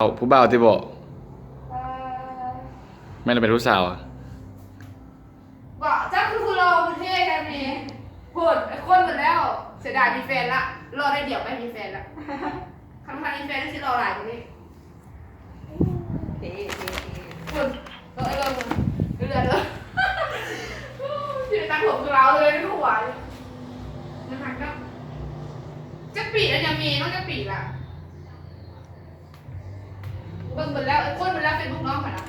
ເອົາ ຜູ້ບ່າວຕິເບາະ? ແມ່ນລະເປັນຜູ້ສາວອະ? ເບາະ ຈັກຄືຜູ້ຫຼໍ່ຜູ້ເທ່ແທ້ນີ້. ໂພດ ໄອ້ຄົນໝົດແລ້ວ ເສຍດາຍມີແຟນລະ. ຫຼໍ່ໄດ້ດຽວໄປມີແຟນລະ. ຄັນບໍ່ທັນມີແຟນຊິຫຼໍ່ຫຼາຍກວ່ານີ້. ເທ່ ເທ່ ເທ່ ພຸ້ນ ເອີ ເອີ ເອີ ເອີ ເອີ ຊິໄປຕັດຜົມຄືລາວເລີຍ ໃນຫົວນີ້. ໜ້າຮັກເນາະ. ຈັກປີແລ້ວຍາມີ ນ້ອງຈັກປີລະ? ເບິ່ງເບິດແລ້ວ ເອີ ຄົ້ນເບິດແລ້ວ ເຟສບຸກນ້ອງຂ້ອຍນະ.